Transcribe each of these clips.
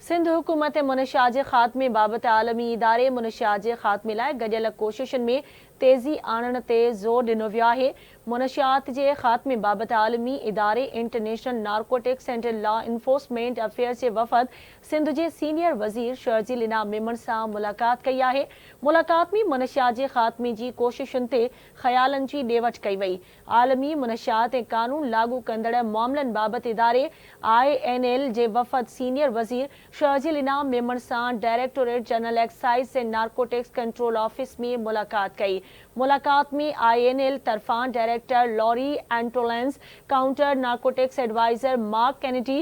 سنڌ حڪومت منشيات جي خاتمي بابت عالمي اداري منشيات جي خاتمي لاء گڏيل ڪوششن ۾ تيزي آڻڻ تي زور ڏنو ويو آهي. منشيات جي خاتمي بابت عالمي اداري international narcotics and law enforcement affairs جي وفد سنڌ جي سينيئر وزير شرجيل انعام ميمڻ سان ملاقات ڪئي آهي. ملاقات ۾ منشيات جي خاتمي جي ڪوششن تي خيالن جي ڏي وٺ ڪئي وئي. عالمي منشيات ۽ قانون لاڳو ڪندڙ معاملن بابت اداري، I N L, جي وفد سينيئر وزير شرجيل انعام ميمڻ سان directorate general excise and narcotics control office ۾ ملاقات ڪئي. ملاقات ۾ I N L طرفان director Laurie Antolins, counter narcotics adviser Mark Kennedy,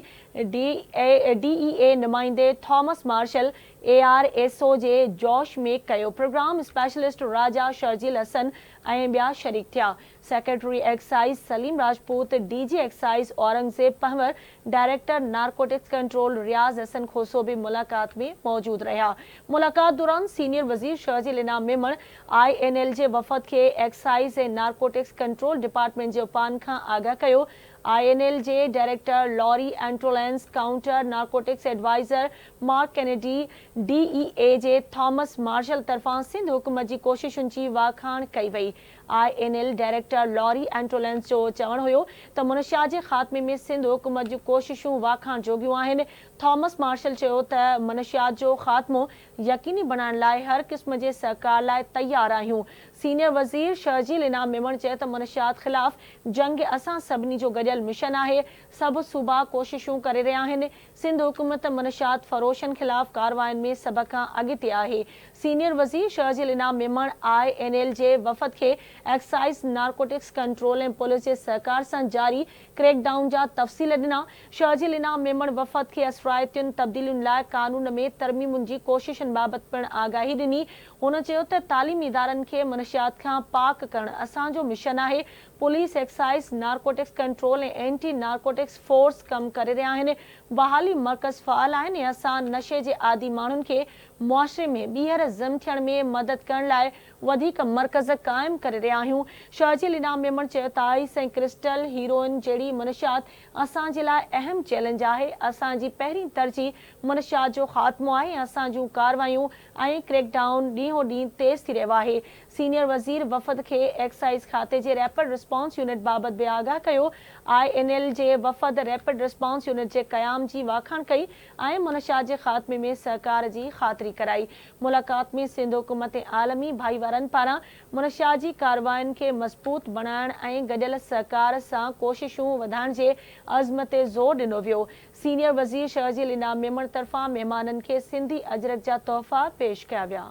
D E A نمائندي Thomas Marshall, A R S O جي جوش ميڪ ڪيو، پروگرام اسپيشلسٽ راجا شرجيل حسن ۽ ٻيا شريڪ ٿيا. Secretary excise Saleem Rajput, D G excise Aurangzeb Panhwar, director narcotics control Riaz Hassan Khoso به ملاقات ۾ موجود رهيا. ملاقات دوران سينيئر وزير Sharjeel Inam Memon I N L جي وفد کي ايڪسائيز ۽ نارڪوٽڪس ڪنٽرول ڊپارٽمينٽ جي اپائن کان آگاهه ڪيو. I N L جي director Laurie Antolins, counter narcotics adviser Mark Kennedy, D E A جي ٿامس مارشل طرفان سنڌ حڪومت جي ڪوششن جي واکاڻ ڪئي وئي. I N L director Laurie Antolins جو چوڻ هيو ته منشيات جي خاتمي ۾ سنڌ حڪومت جون ڪوششون واکاڻ جوڳيون آهن. ٿامس مارشل چيو ته منشيات جو خاتمو يقيني بڻائڻ لاء هر قسم جي سهڪار لاء تيار آهيون. سينيئر وزير شرجيل انعام ميمڻ چيو ته منشيات خلاف جنگ اسان سڀني جو گڏيل مشن آهي، سڀ صوبا ڪوششون ڪري رهيا آهن، سنڌ حڪومت منشيات فروشن خلاف ڪاررواين ۾ سڀ کان اڳتي آهي. سينيئر وزير Sharjeel Inam Memon I N L جي وفد کي ايڪسائيز، نارڪوٽڪس ڪنٽرول ۽ پوليس جي سهڪار سان جاري ڪريڪ ڊائون جا تفصيل ڏنا. شرجيل انعام ميمڻ وفد کي اثرائتين تبديلين لاء قانون ۾ ترميمن جي ڪوششن بابت پڻ آگاهي ڏني. هن چيو ته تعليمي ادارن کي منشيات کان پاڪ ڪرڻ اسان جو مشن آهي، police, excise, narcotics control ۽ anti narcotics force ڪم ڪري رهيا آهن، بحالي مرڪز فعال آهن ۽ اسان نشي جي عادي ماڻهن کي معاشري ۾ ٻيهر ضم ٿيڻ ۾ مدد ڪرڻ لاء وڌيڪ مرڪز قائم ڪري رهيا آهيون. شرجيل انعام ميمڻ چيو ته آئس ۽ ڪرسٽل هيروئن جهڙي منشيات اسان جي لاء اهم چئلينج آهي، اسان جي پهرين ترجيح منشيات جو خاتمو آهي ۽ اسان جون ڪارروايون ۽ ڪريڪ ڊائون ڏينهون ڏينهن تيز ٿي رهيو آهي. سينيئر وزير وفد کي ايڪسائيز کاتي جي ريپڊ رسپانس يونٽ بابت به آگاهه ڪيو. I N L جي وفد ريپڊ رسپانس يونٽ جي قيام جي واکاڻ ڪئي ۽ منشيات جي خاتمي ۾ سهڪار جي خاطري ڪرائي. ملاقات ۾ سنڌ حڪومت ۽ عالمي ڀائيوارن پاران منشيات جي ڪاررواين کي مضبوط بڻائڻ ۽ گڏيل سهڪار سان ڪوششون وڌائڻ جي عزم تي زور ڏنو ويو. سينيئر وزير شرجيل انعام ميمڻ طرفان مهمانن کي سنڌي اجرڪ جا تحفا پيش ڪيا ويا.